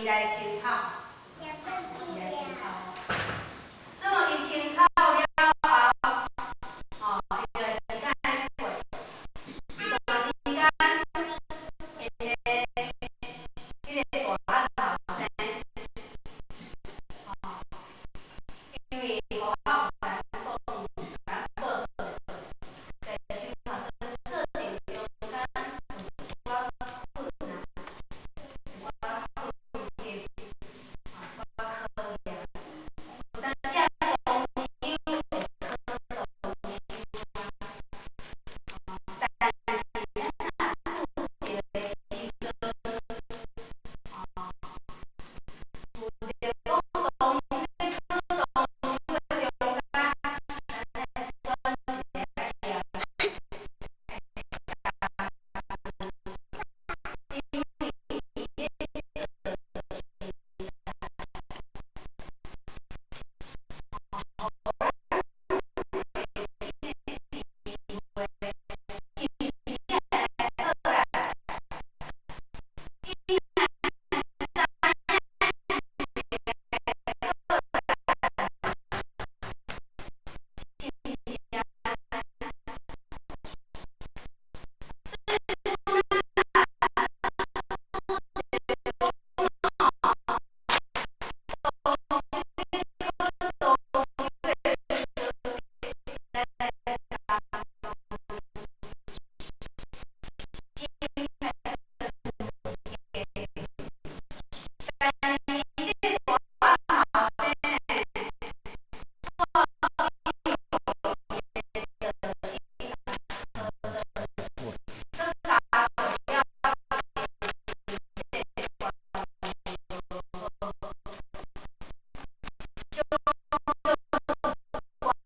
來清口，伊來清口。那麼伊清口了後，吼，伊就時間過，一段時間，彼個大漢後生，吼，因為戶口有共講，有共報告，在生活的過程中間有一寡困難，一寡困境，啊，一寡考驗。有當時啊，同修會考同修啊，但是咱若拄著的時陣，哦，有著講同修欲考同修的中間，咱愛轉一个念，因為伊咧做善，予咱有新的智慧，真正來過來，伊若知影過來，是毋是啊？所以講，咱若拄著講吼，同修欲考同修的時陣，咱來感恩心態健，但是這個大漢後生呢，煞去予伊的導師考倒，閣加上了人際關係無好，種種寡問題，所以這個大漢後生離開新加坡彼個馬來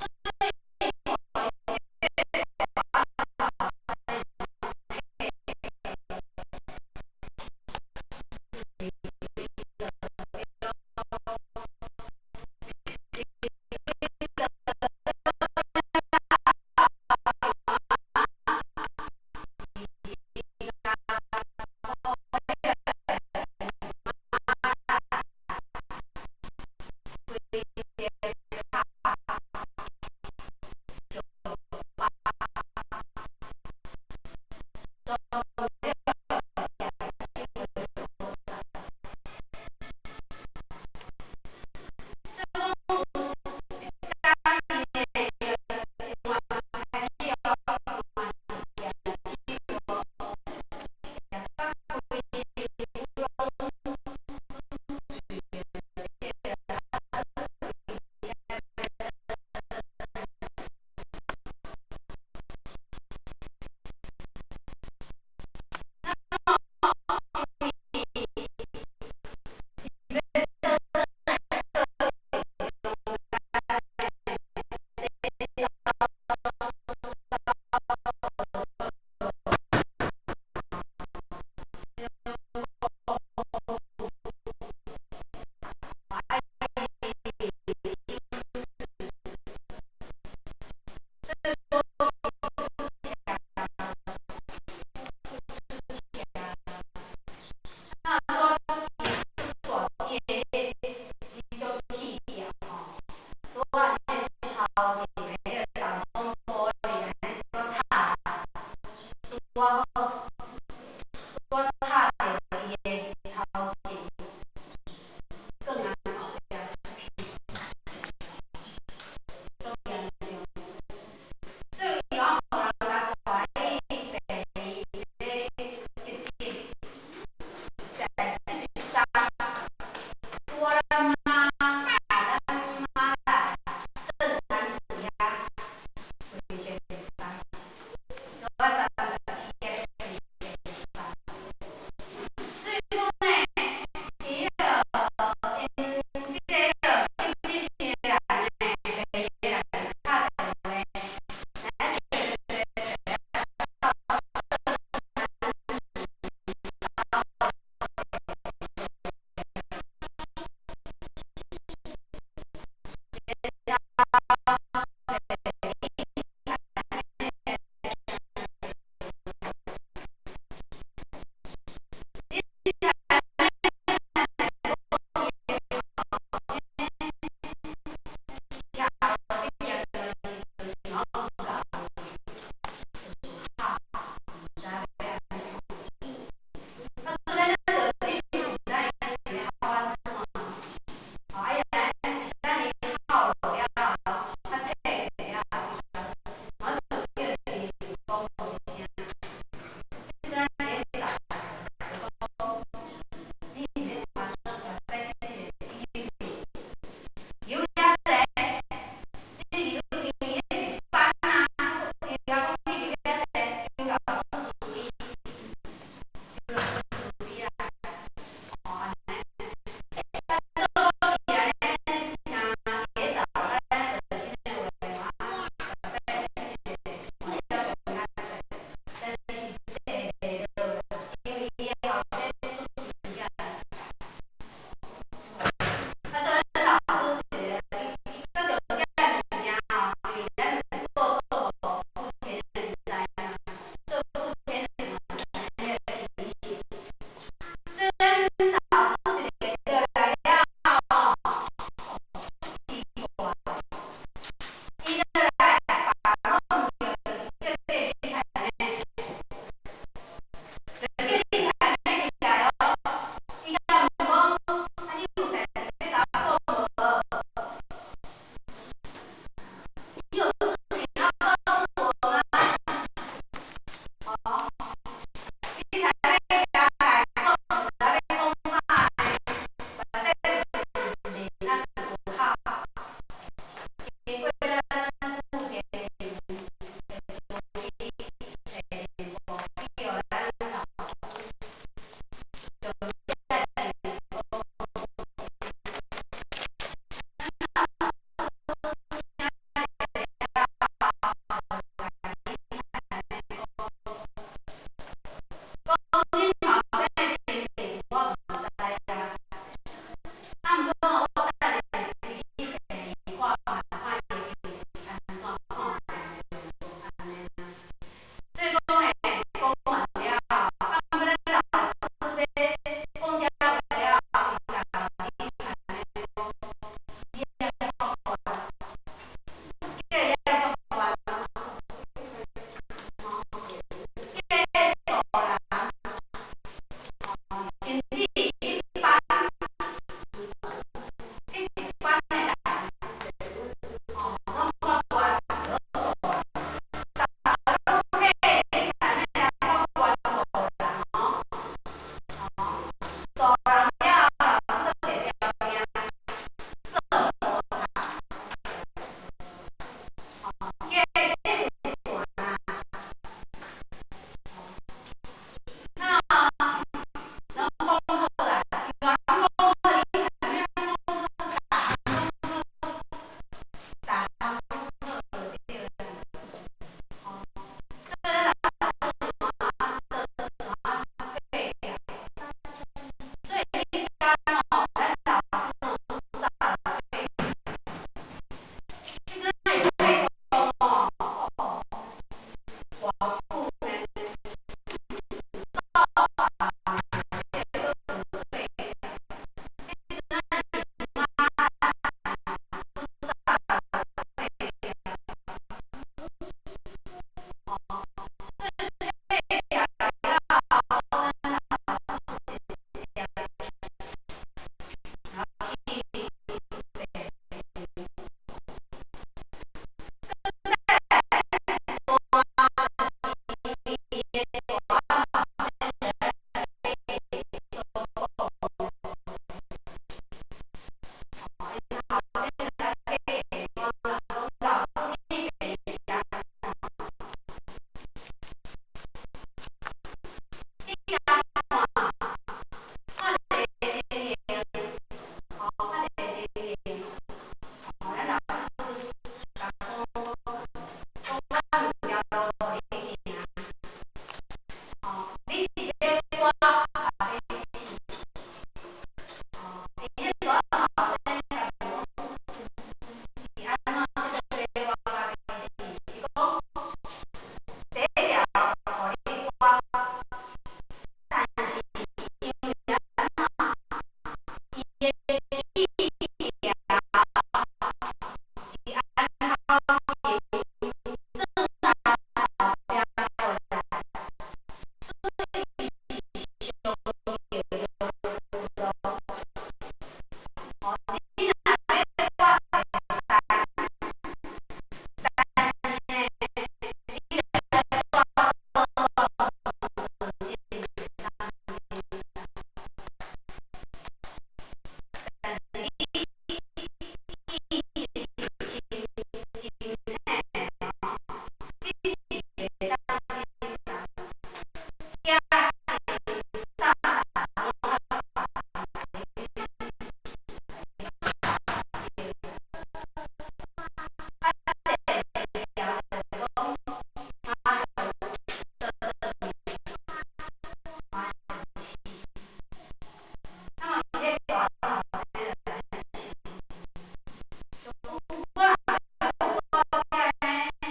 規個拍石巴，裝了食酒的所在。所以講有一工伊呢，嘛是開始哦，嘛是食酒哦，食甲規身軀攏醉對啦，啊，閣開車轉那麼因為伊欲轉來過程中間，走愛手術，所以講伊出車，出車，那拄伊出大醫的這種鐵橋吼，拄按呢頭前的彼個擋風玻璃按呢拄插，拄仔好，拄仔插著伊的頭前，轉來後壁出去，足嚴重。所以伊予人共帶去病院咧急診，在這一工，拄仔咱媽啊，咱媽來轉咱厝遐非常簡，拄仔30去遐。活也欲死。哦，因彼大漢後生共伊講是按怎叫做欲活甲欲死？伊講第一條予你活，但是因為按怎，伊的治療是按頭前轉來後壁過來，所以是上著咯。哦，你若欲活會使，但是呢，你著愛蹛做頂當但是你意識是真清醒的吼，這是會當恁人食穿衫沓攏愛啊，第二條就是講，馬上倒轉去，馬上死。那麼伊這大漢後生就按呢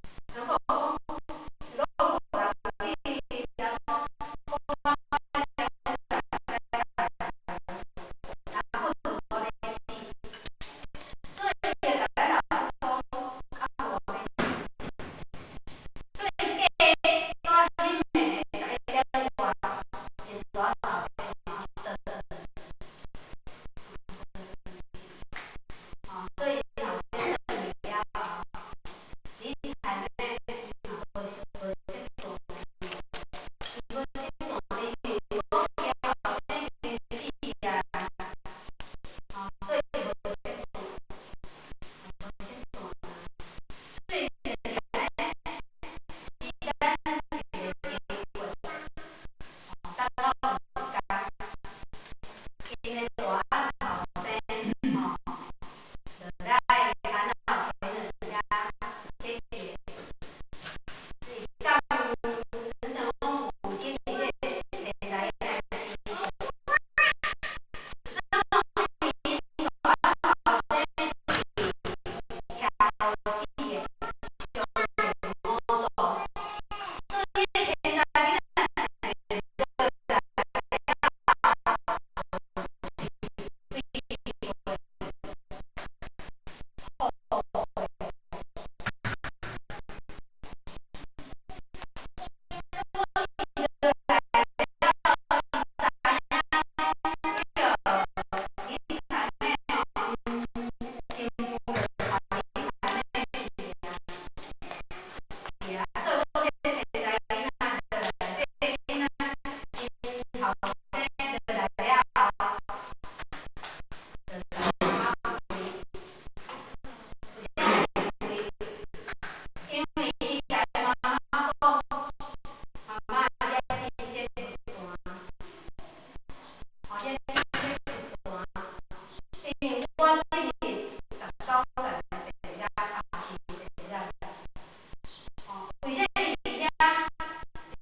想，想講我若欲蹛遮呢，人講攏無人去，人講講人不如我欲死。所以伊就共咱老師講，啊無我欲死。所以過到恁暝11點外，𪜶大漢後生嘛倒轉去。哦，所以後生轉去了後，李采妹伊嘛無無識斷，伊無識斷，伊想講伊後生已經死啊，哦，所以無識斷，無識斷啊。所以就是按呢，時間一個經過，哦，等到有一工，𪜶的大漢後生吼，就來韓老前人遐結業，是贛咱想講有生佇這個天才囡仔身上。那麼𪜶大漢後生是車禍死的，傷重五臟，所以這個天才囡仔是落來了後，隨吐血。伊落來了後，伊知影彼個李采妹吼，𪜶新婦就帶李采妹去啊，去啊，所以講這個天才囡仔落來，這個囡仔𪜶後生落來了後，就共媽媽問，有啥物問？因為伊共媽媽講，媽媽你愛變小骨彈，吼，你愛變小骨彈，因為我這日19層的電壓下去電壓，吼，為啥物佇遐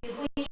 伊飛